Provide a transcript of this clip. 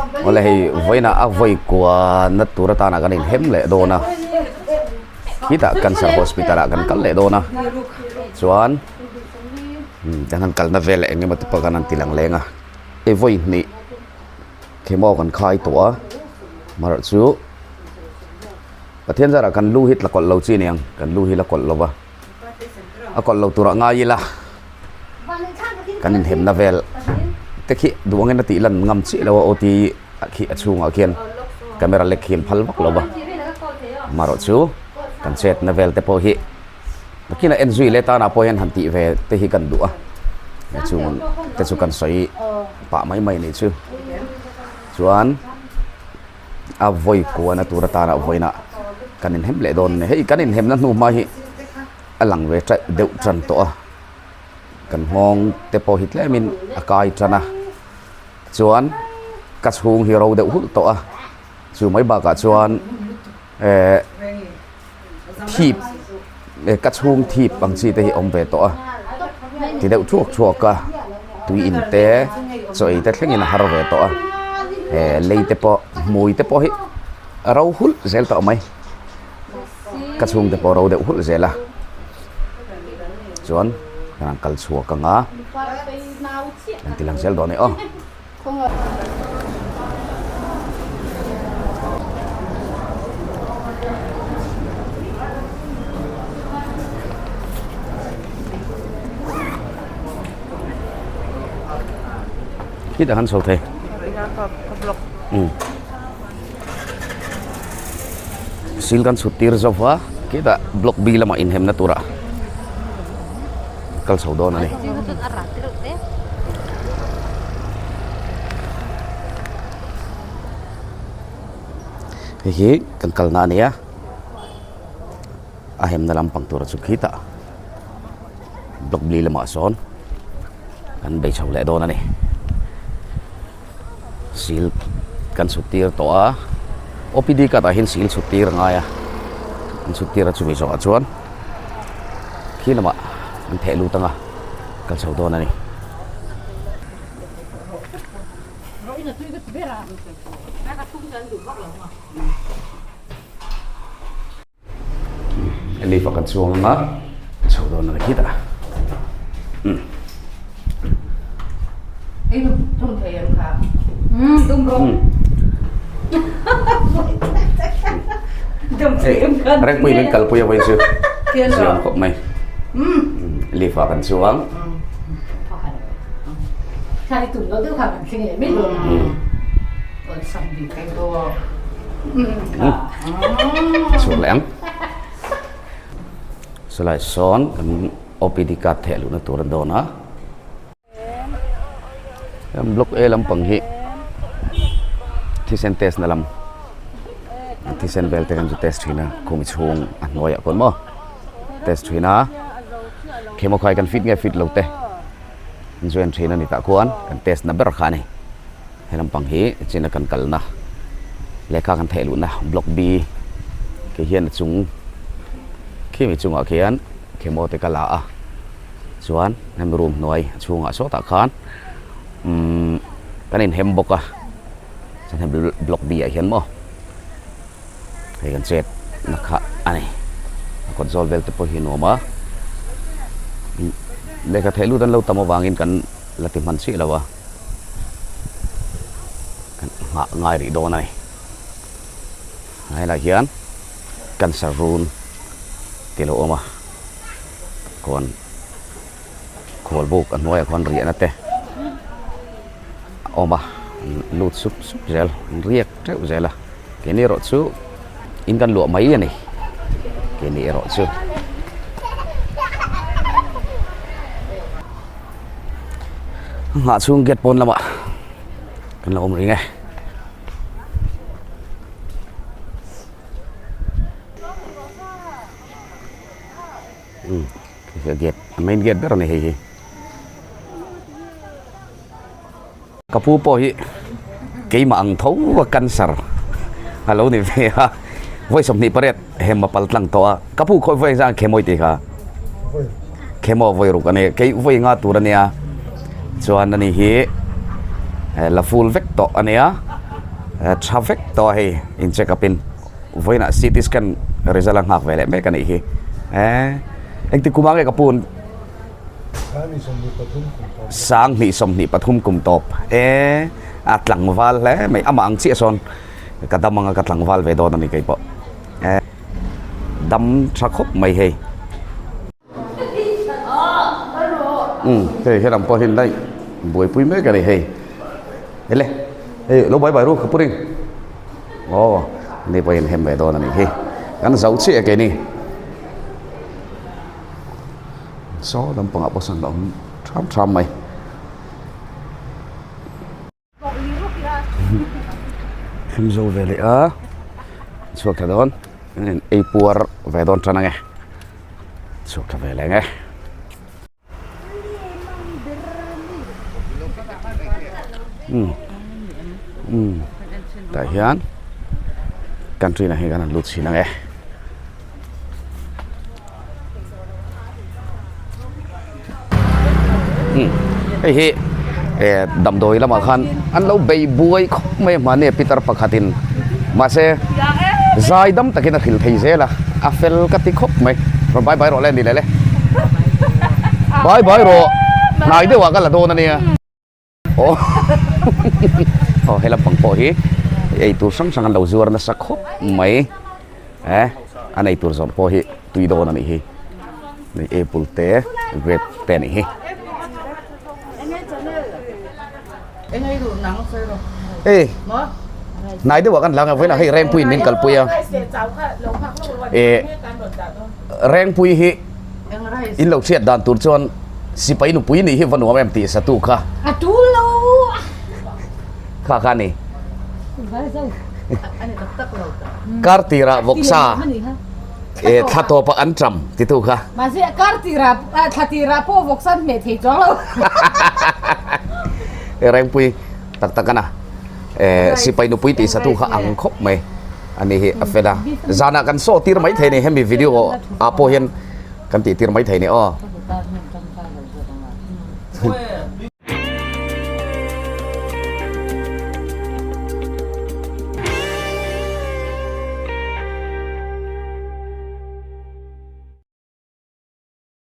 Awle hei vawiinah a vawi kuahna tur atana kan inhem leh dawn a khitah cancer hospital ah kan kal leh dawn a chuan kan han kalna vel eng emaw te pawh kan han ti lang leng a hei vawi hnih chemo kan khai tawh a amaherawh chu Pathian zarah kan lu hi tla kawlh lo chi aniang kan lu hi la kawlh lo va. A kawlh lo turah ngai ila kan inhemna vel te khi duh angin a tih lan ngam chiah lo a aw ti khi a chhungah khian camera lek hi an phal vak lo va amaherawh chu kan chetna vel te pawh hi nakinah en zui leh tanah pawh hian han tih ve te hi kan duh a chung te chu kan sawi pah mai mai anih chu chuan. A vawi kuahna tur atana vawiinah kan inhem leh dawn a ni. Hei kan inhemna hnu hma hi a lang ve ṭaih deuh ṭan tawh a, kan nghawng te pawh hi tlemin a kai ṭan a, chuan ka chhung hi ro deuh hulh tawh a, chu mai bakah chuan ehh thip ka chhung thip ang chi te hi a awm ve tawh a, ti deuh thuak thuak a tui in te chaw ei te thlengin a har ve tawh a eh lei te pawh hmui te pawh hi a ro hulh zel tawh mai ka chhung te pawh a ro deuh hulh zel a chuan kan han kal chhuak ang a kan ti lang zel dawn e aw. Khitah khan chho thei. Sil kan chhut tir zo va khitah block B lamah inhemna turah kal chho dawn a ni. Hei hi kan kalna a ni a a hemna lampang tura chu khitah block B lamah sawn kan bei chho leh dawn a ni sil kan chhut tir tawh a O_P_D card ah hian sil chhut tir a ngai a an chhut tir a chumi zawhah chuan khi lamah an theh lut ang a kal chho dawn a ni. Lift ah kan chuang ang a chho dawn a ni khitah umm. Rengpui min kalpui a vawi chu ziam khawp mai lift ah kan chuang. Chhuak leh ang. Chulai sawn kan OPD card theh luhna tur a dawn a. Block A lampang hi thisen test na lam thisen vel te kan chu test thin a khumi chhung a hnuaiah kawt maw test thin a chemo khai kan fit nge fit lo te an join thin a ni tah khuan kan test na ber kha a ni he lampang hi china kan kalna lehkha kan theih luhna block B ke hian a chung khimi chungah khian chemo te ka la a. Chuan hemi room hnuai a chhungah sawtah khan umm kan inhem bawk a chuan hemi block B ah hian maw hei kan chet na kha a ni a kawt zawl vel te pawh hi a nuam a lehkha theih lut an lo tam avangin kan la ti hman chiah lo a kan nghah ngai rih dawn a ni helaiah hian cancer run tih a lo awm a. Khawn khawl buk a hnuaiah khawn riahna te a awm a an lut sup sup zel an riak teuh zel a keini erawh chu in kan luah mai a ni keini erawh chu. Nghah chhung gate pawn lamah kan lo awm ring e. Umm hei gate a main gate ber a ni hei hi ka pu pawh hi keimah ang tho a cancer a lo ni ve a vawi 28 hem a pal tlang tawh a ka pu khawi vawi zan khemawi tih kha khemaw vawi ruk a ni kei vawi nga tur a nia chuan ani hi la full vek tawh a nia. Tha vek tawh a hei in check up in vawiinah CT scan result a nghak ve leh mek a nih hi. Engti kum ah nge ka pu 2023 kum tawp e a tlangval hle mai amah ang chiah sawn ka dam anga ka tlangval ve dawn a ni kei pawh dam tha khawp mai hei. Umm hei helam pawh hian daih buaipui mek a ni hei ele hei lo bai bai ru ka pu ring aw ni pawhin hem ve dawn a nih hi kan zo chiah ke ni saw lampangah pawh sawn a awm tham tham mai. Hlim zo ve leh a chhuak thla dawn ei puar ve dawn tan ange chhuak thla ve leh ange. Umm umm tah hian country ah hian kan han lut chhin ange. Hei hi eh damdawi lamah khan an lo bei buai khawp mai a mahni a pitar pakhatin mahse zai dam takin a hrilh thei zel a a fel ka ti khawp mai rawn bai bai rawh le ni leh le bai bai rawh hnai deuhah ka la dawn a nia. Aw aw he lampang pawh hi ei tur hrang hrang an lo zuar nasa khawp mai eh an ei tur zawrh pawh hi tui dawn a nih hi apple te grape te a nih hi. Ei hnai deuhah kan lang a vawiinah hei Rengpuiin min kalpui a eh Rengpui hi. In lo hriat dan tur chuan sipai nupui nih hi va nuam em tih satu kha. A tul lo. Kha kha ni. Kar tirah vawksa e thla tawpah an ṭam titu kha. Mahse kar tirah thla tirah pawh vawksa an hmeh thei chuang lo. E Rengpui tak tak ana e sipai nupui tih satu kha ang khawp mai. Ani hi a fel a, zanah kan saw tir mai thei ni hemi video ah pawh hian kan tih tir mai thei ni aw.